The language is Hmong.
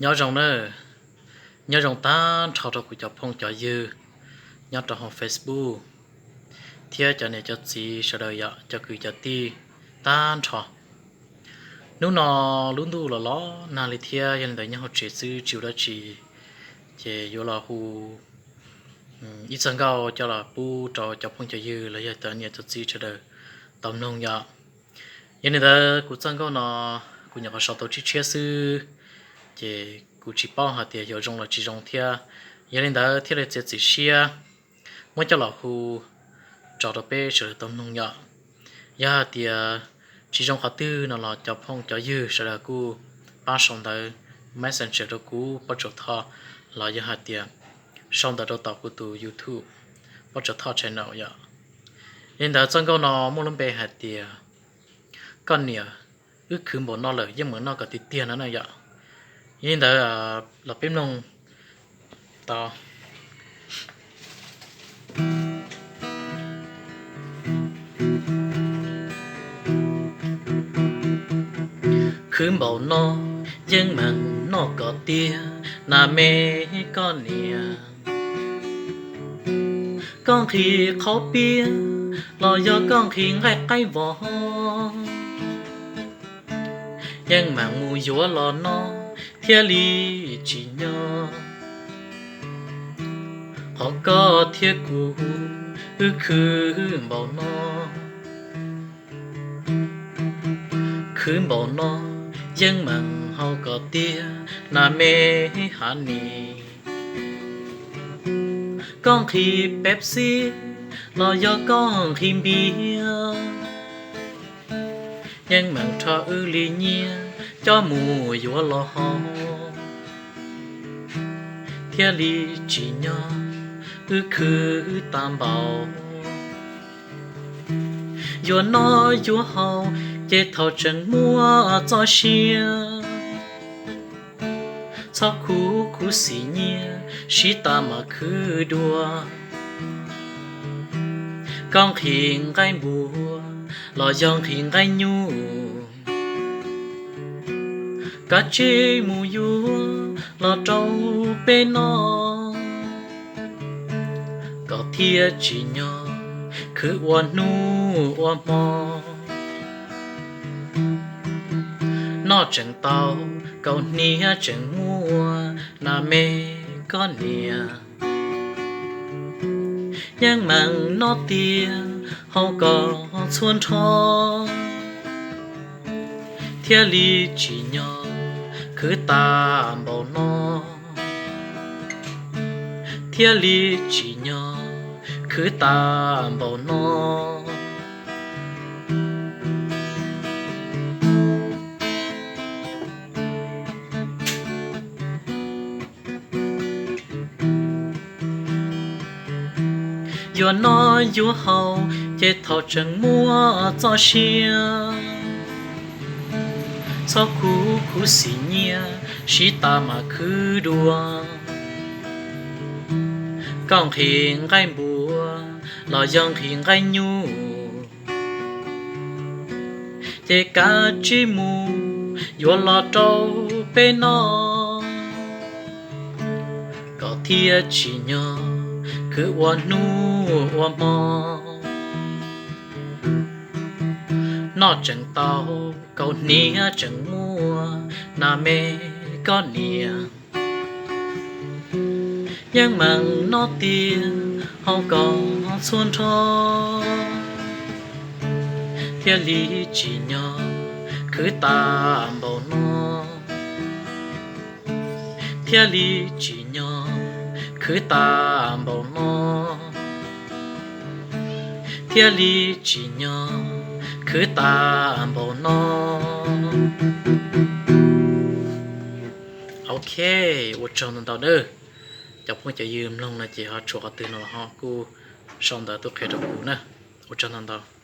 Nyob zoo na, nyob zoo tag nrho rau kuv cov phooj cov ywg nyob rau hauv Facebook thiab cov niam cov txiv sawv daws yom, cov kwv cov tij tag nrho. Hnub no lub ntuj los los nag li thiab, yog li ntawd nyob hauv tsev xwb tsis ua dab tsi, ces yuav los hu ib txoj nkauj coj los pub rau cov phooj cov ywg los yog cov niam cov txiv sawv daws tau mloog yom. Yog li ntawd kuv txoj nkauj no kuv nyuam qhuav sau tau tshiab tshiab xwb, ces kuv tsis paub hais tias yuav zoo los tsis zoo thiab. Yog li ntawd thiaj li txiav txim siab muab coj los hu tso rau peb sawv daws tau mloog yom. Yog hais tias tsis zoo qhov twg no los cov phooj cov ywg sawv daws kuj pab sau ntawv Messenger rau kuv Pov Tsum Thoj, los yog hais tias sau ntawv rau tom kuv tus YouTube Pov Tsum Thoj channel yom. Yog li ntawd txoj nkauj no muaj lub npe hais tias koj niam, wb khwv npaum no lawm yeej meem noj kom tiag tiag no na yom. Yog li ntawd los peb mloog tau. Khwv npaum no yeej meem noj kom tiag na me koj niam. Koj nqhis qhauv piab los yog koj nqhis nqaij qaib vos, yeej meem mus yuav los noj thiaj li tsim nyog. Qhov koj thiab kuv wb khwv npaum no, khwv npaum no yeej meem haus kom tiag na me hav nis. Koj nqhis Pepsi los yog koj nqhis npias, yeej meem rho wb li nyiaj coj mus yuav los haus, thiaj li tsim nyog wb khwv tas npaum. Yuav noj yuav haus ces thaum tseem muaj txoj sia, txhob khuv khuv xim nyiaj sib tas mas khwv dua. Koj nqhis nqaij npua los yog nqhis nqaij nyuj, kav tsij mus yuav los rau peb noj, kom thiaj tsim nyog khwv ua hnub ua hmo. Noj tseem tau, kaus hniav tseem muaj na me koj niam. Yeej meem noj tiag haus kom txhua nrho, thiaj li tsim nyog khwv tas npaum no, thiaj li tsim nyog khwv tas npaum no. Yuav noj yuav haus ces thaum tseem muaj txoj sia, txhob khuv khuv xim nyiaj sib tas mas khwv dua. Koj nqhis nqaij npua los yog nqhis nqaij nyuj, ces kav tsij mus yuav los rau peb noj, kom thiaj tsim nyog khwv ua hnub ua hmo. Noj tseem tau, kaus hniav tseem muaj na me koj niam. Yeej meem noj tiag haus kom txhua nrho, thiaj li tsim nyog khwv tas npaum no, thiaj li tsim nyog khwv tas npaum no, thiaj li tsim nyog khwv tas npaum no. Ok, ua tsaug ntau ntau nawb. Cov phooj cov ywg mloog no ces ho tshuav qhov twg no los ho kuj sau ntawv tuaj qhia rau kuv na. Ua tsaug ntau ntau.